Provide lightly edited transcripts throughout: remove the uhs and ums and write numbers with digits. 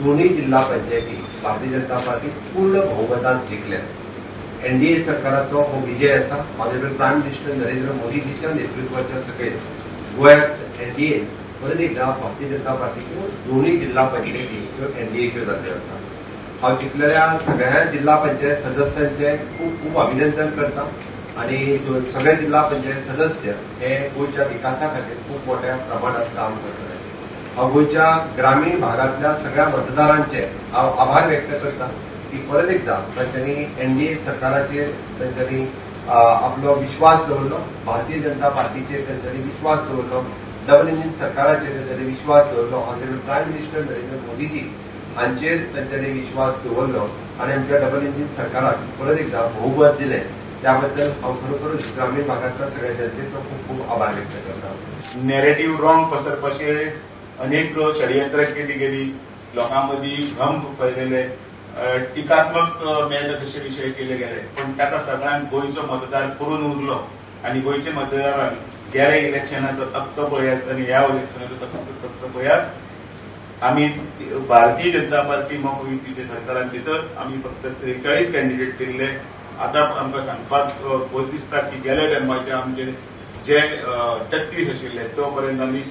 दोनूय जिल्हा पंचायती भारतीय जनता पार्टी पूर्ण बहुमतान जिखल्या. एनडीए सरकाराचो हो विजय आसा. ऑनरेबल प्रायम मिनिस्टर नरेंद्र मोदीजीच्या नेतृत्वाच्या सकयल गोंयांत एनडीए परत एकदा भारतीय जनता पार्टीच्यो दोनूय जिल्हा पंचायती ह्यो एनडीएच्यो जाल्ल्यो आसा. हांव जिखलेल्या सगळ्या जिल्हा पंचायत सदस्यांचे खूब खूब अभिनंदन करता आणि सगळे जिल्हा पंचायत सदस्य हे गोंयच्या विकासा खातीर खूब मोठ्या प्रमाणात काम करतले. हांव गोंयच्या ग्रामीण भागांतल्या सगळ्या मतदारांचे हांव आभार व्यक्त करता की परत एकदा तांच्यांनी एनडीए सरकाराचेर तांच्यांनी आपलो विश्वास दवरलो, भारतीय जनता पार्टीचेर तांच्यांनी विश्वास दवरलो, डबल इंजीन सरकाराचेर तांच्यांनी विश्वास दवरलो, ऑनरेबल प्रायम मिनिस्टर नरेंद्र मोदीजी हांचेर तांच्यांनी विश्वास दवरलो आणि आमच्या डबल इंजीन सरकाराक परत एकदा बहुमत दिलें. त्याबद्दल हांव खरोखरूच ग्रामीण भागांतल्या सगळ्या जनतेचो खूब खूब आभार व्यक्त करता. नॅरेटिव्ह रॉंग पसरपाचे अनेक षडयंत्र केली गेली. लोकां मदीं भ्रम फैलयले, टिकात्मक मेळटा तशे विशय केले गेले, पण ताका सगळ्यांक गोंयचो मतदार करून उरलो आनी गोंयच्या मतदारान गेल्या इलेक्शनाचो तक्तो पळयात आनी ह्या इलेक्शनाचो तक्तो पळयात. आमी भारतीय जनता पार्टी महायुतीच्या सरकारान भितर आमी फक्त 43 कॅन्डिडेट केल्ले. आतां आमकां सांगपाक खोस दिसता की गेल्या टायमाचे आमचे जे 33 आशिल्ले, तो पर्यंत आमी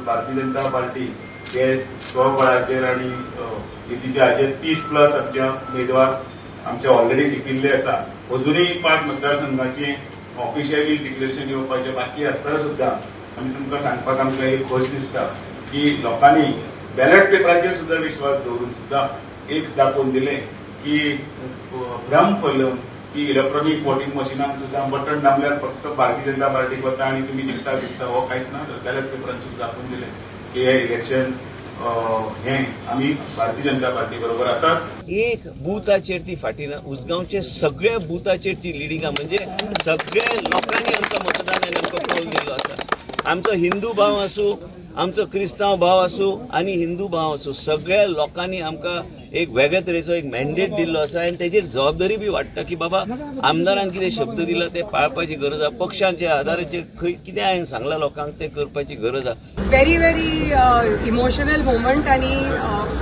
भारतीय जनता पार्टी हे स्वबळाचेर आनी युतीच्या हाजेर 30 प्लस आमचे उमेदवार आमचे ऑलरेडी जिखिल्ले आसा. अजुनूय पांच मतदारसंघाची ऑफिशियली डिक्लेरेशन येवपाचें बाकी आसतना सुद्दां आमी तुमकां सांगपाक आमकां एक खोस दिसता की लोकांनी बॅलट पेपराचेर सुद्दां विश्वास दवरून सुद्दां एक दाखोवन दिलें की भ्रम फैलोवन की इलेक्ट्रॉनिक वोटिंग मशिनान सुद्दां बटन दामल्यार फक्त भारतीय जनता पार्टीक वता आनी तुमी जिखता जिखता, हो कांयच ना. बॅलट पेपरान सुद्दां दाखोवन दिलें की हे इलेक्शन हें आमी भारतीय जनता पार्टी बरोबर आसात. एक बुथाचेर ती फाटी ना. उसगांवचे सगळ्या बुथाचेर ती लिडिंगा, म्हणजे सगळ्या लोकांनी आमकां मतदानान आमकां कौल दिल्लो आसा. आमचो हिंदू भाव आसूं, आमचो क्रिस्तांव भाव आसूं आनी हिंदू भाव आसूं, सगळ्या लोकांनी आमकां एक वेगळे तरेचो एक मॅन्डेट दिल्लो आसा आनी तेजेर जबाबदारी बी वाडटा की बाबा, आमदारान कितें शब्द दिला ते पाळपाची गरज आसा. पक्षांच्या आधाराचेर खंय कितें हांवें सांगलां लोकांक, तें करपाची गरज आसा. व्हेरी व्हेरी इमोशनल मोमेंट आणि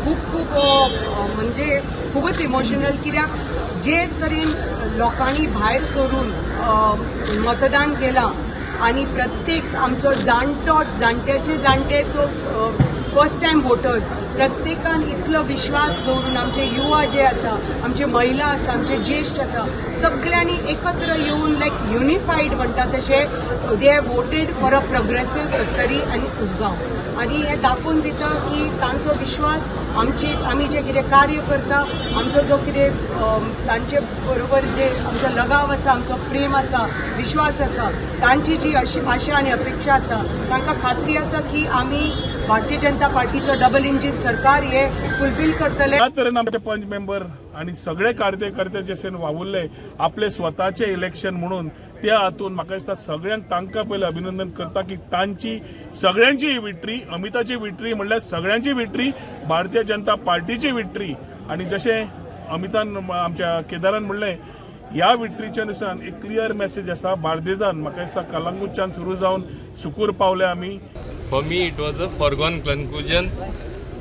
खूब खूब म्हणजे खूबच इमोशनल, कित्याक जे तरेन लोकांनी भायर सरून मतदान केलां आणि प्रत्येक आमचो जाणटो, जाणट्याचे जाणटे, तो फर्स्ट टायम वोटर्स, प्रत्येकान इतलो विश्वास दवरून, आमचे युवा जे आसा, आमचे महिला आसा, आमचे ज्येश्ठ आसा, सगळ्यांनी एकत्र येवन लायक युनिफायड म्हणटा तशें they have voted for a progressive Sattari आनी उसगांव. आनी हें दाखोवन दिता की तांचो विश्वास आमची, आमी जे कितें कार्य करता, आमचो जो कितें तांचे बरोबर जे आमचो लगाव आसा, आमचो प्रेम आसा, विश्वास आसा, तांची जी अशी आशा आनी अपेक्षा आसा, तांकां खात्री आसा की आमी भारतीय जनता पार्टीचो डबल इंजीन सरकार हे फुलफील करतले. ह्या तरेन आमचे पंच मेंबर आणि सगळे कार्यकर्ते जशेन वावुरले आपले स्वताचे इलेक्शन म्हणून, त्या हातून म्हाका दिसता सगळ्यांक तांकां पयलें अभिनंदन करता की तांची सगळ्यांची विक्ट्री, अमिताची विक्ट्री म्हणल्यार सगळ्यांची विक्ट्री, भारतीय जनता पार्टीची विक्ट्री. आणि जशें अमितान, आमच्या केदारान म्हणलें, ह्या विक्ट्रीच्या नुसार एक क्लियर मेसेज आसा. बार्देजान, म्हाका दिसता, कलंगूटच्यान सुरू जावन सुकूर पावले आमी. For me, it was a foregone conclusion.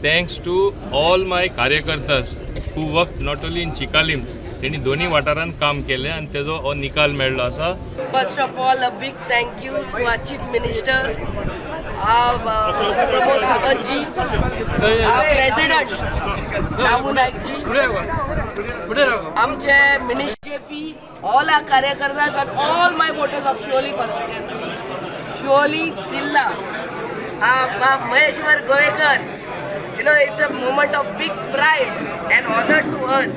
Thanks to all my कार्यकर्तास who worked not only in Chicalim, तेणी दोन्ही वाठारांत काम केलें आनी तेजो हो निकाल मेळ्ळो आसा. First of all, a big thank you to our Chief Minister, our Pramod Sawant ji, our President, Ramu Naik ji, आमचे minister JP, all our कार्यकर्तास and all my voters of Siolim constituency, Siolim जिल्हा, our Maheshwar Goyekar. It's a moment of big pride and honor to us.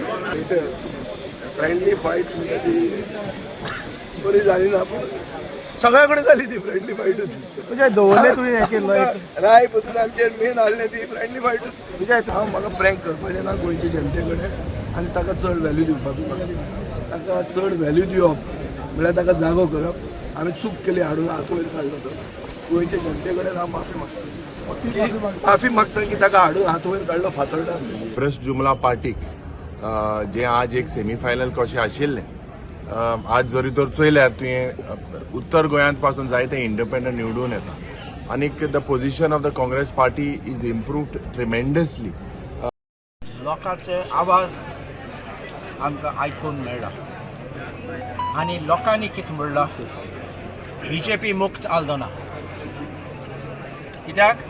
Friendly fight म्हणजे ती बरी जाली ना, पूण सगळ्या कडेन जाली ती फ्रेंडली फायटूच. म्हणजे दवरले तुवें हें केल्लो. राय पसून आमचेर मेन हाडलें ती फ्रेंडली फायटूच. हांव म्हाका प्रँक करपाचें ना गोंयचे जनते कडेन आनी ताका चड व्हॅल्यू दिवपाचो ना. ताका चड व्हॅल्यू दिवप म्हळ्यार ताका जागो करप. आमी चूक केली हाडून हात वयर काडलो तो. गोंयचे जनते कडेन हांव माफी मागता की माफी मागता की ताका हाडून हात वयर काडलो फातोर्डा. भ्रश्ट जुमला पार्टीक जें आज एक सेमीफायनल कशें आशिल्लें, आज जरी तर चोयल्यार तुवें उत्तर गोंयांत पासून जायते इंडिपेंडंट निवडून येता आनीक the position of the Congress party is improved tremendously. लोकांचे आवाज आमकां आयकूंक मेळ्ळा आनी लोकांनी कितें म्हणलां, बीजेपी मुक्त आल्दोना. कित्याक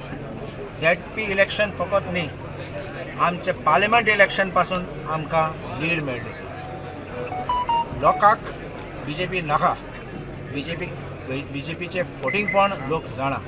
झेडपी इलेक्शन फकत न्ही, आमचे पार्लिमेंट इलेक्शन पासून आमकां लीड मेळ्ळी. लोकांक बीजेपी नाका. बीजेपी, बीजेपीचें फटींगपण लोक जाणा.